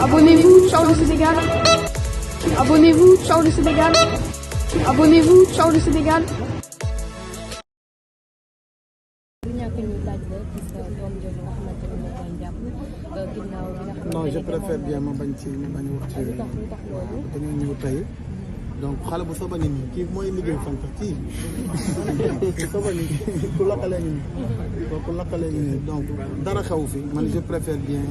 Abonnez-vous, ciao le Sénégal. Abonnez-vous, ciao le Sénégal. Abonnez-vous, ciao le Sénégal. Non, je préfère bien ma bañ ci ma bañ wax ci dañoo ñëw tey donc xale bu soba nit ñi kii mooy liggéey fanta kii soba nit ñi ku lakkalee nit ñi ku lakkalee nit ñi donc dara xew fi man je préfère bien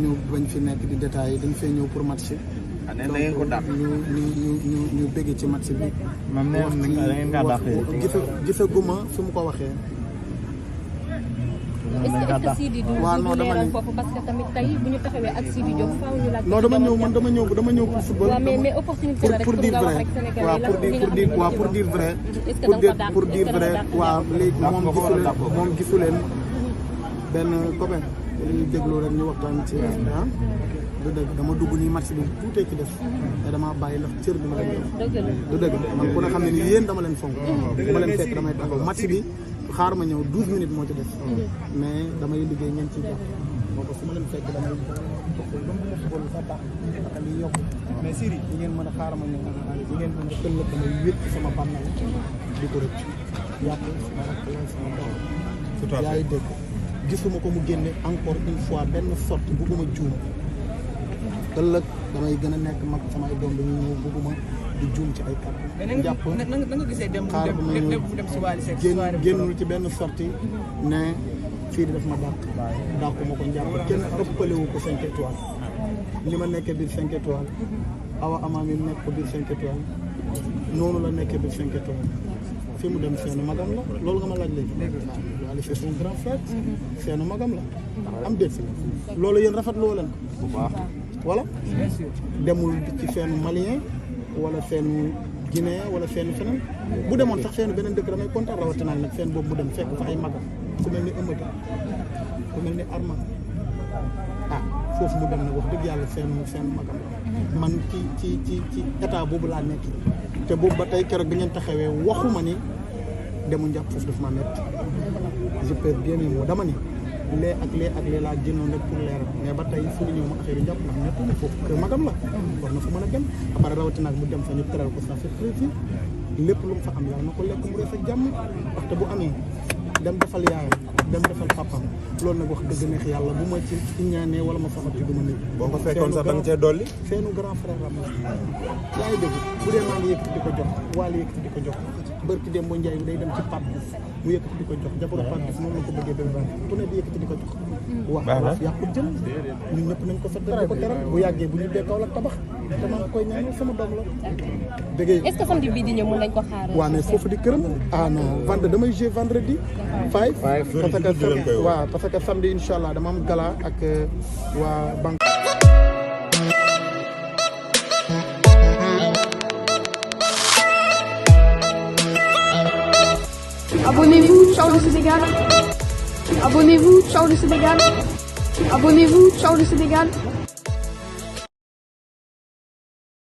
ñu bañ fi nekk di détaillé dañ fee ñëw pour match donc ñu bëgg ci match bi wax gisaguma fi mu ko waxee. est-ce que Sidi du leeral foofu parce que tamit tey bu ñu taxawee ak Sidi Diop faaw ñu laaj. non dama ñëw pour football. waaw mais opportunité la rek pour nga wax rek Sénégalais waaw pour dire vrai. pour dire vrai waaw léegi moom gisu leen benn copain li ñu déglu rek ñu waxtaan ci ah. du dëgg dama dugg nii match bi tuutee ci def te damaa bàyyi ndax cër bi ma leen def. du dëgg man ku ne xam ne ni yéen dama leen fonk. dama leen fekk damay taxaw match bi. xaar ma ñëw 12 minutes moo ci def mais damay liggéey ngeen ci jàpp moo ko su ma leen fekk damay football sa tax ak li yokk mais Siri yi ngeen mën a xaar ma ñëw yi ngeen mën a ëllëg damay wét ci sama bànnal di ko rëcc yàpp sama rakk la sama doom yaa ngi dégg gisuma ko mu génne encore une fois benn sorte bugguma juum ëllëg damay gën a nekk mag samay doom dañuy ñëw bugguma di juum ci ay kàddu. jàpp na nga gisee dem si Wally Seck génnul ci benn sortie ne fii di def ma dàqu ma ko njàpp kenn ëppalewu ko 5 étoiles li ma nekkee biir 5 étoiles awa amaa mi nekk ko biir 5 étoiles noonu la nekkee biir 5 étoiles fi mu dem seenu magam la loolu nga ma laaj léegi Wally c'est son grand frère seenu magam la am déet loolu yéen rafet loo leen bu baax voilà demul ci feenu malien wala feenu Guinée wala feenu feneen bu demoon sax feenu beneen dëkk damay kontaan rawatina nag feen boobu mu dem fekk fa ay magam ku mel ni Amady ku mel ni Arma ah foofu mu dem nag wax dëgg yàlla feenu magam la man ci état boobu laa nekk te boobu ba tey keroog bi ngeen taxawee waxuma ni demu njàpp foofu daf ma métti je peux bien moo dama ni lee ak lee laa génnoon rek pour leeral mais ba tey fu ñu ñëw ma affaire yi jàpp ndax ñett na foofu kër magam la war na fa mën a dem après rawatina mu dem fa ñu teral ko ça fait plaisir lépp lu mu fa am yàlla na ko lekk mu rees ak jàmm waxte bu amee dem defal yaayam dem defal papam loolu nag wax dëgg neex yàlla bu ma ci ñaanee wala ma faxat ci du ma nit boo ko fekkoon sax da nga cee dolli seenu grand frère la yaa ngi dégg bu dee maa ngi yëkkati di ko jox Wally yëkkati di ko jox bërki dem boo njaay day dem ci Pape Diouf mu yëkkati di ko jox jabaru Pape Diouf moom la ko bëggee benn bu ne di yëkkati di ko jox wax yàqu jël ñun ñëpp nañ ko fa di ko teral bu yàggee bu ñu dee kaw la tabax te maa ngi koy ñaanal sama doom la dégg est-ce que samedi bii di ñëw mën nañ ko xaar waaw mais foofu di këram ah non vendredi damay jouer vendredi 5 parce que samedi incha allah dama am gala ak waa banque Abonnez-vous, ciao le Sénégal. Abonnez-vous, ciao le Sénégal. Abonnez-vous, ciao le Sénégal.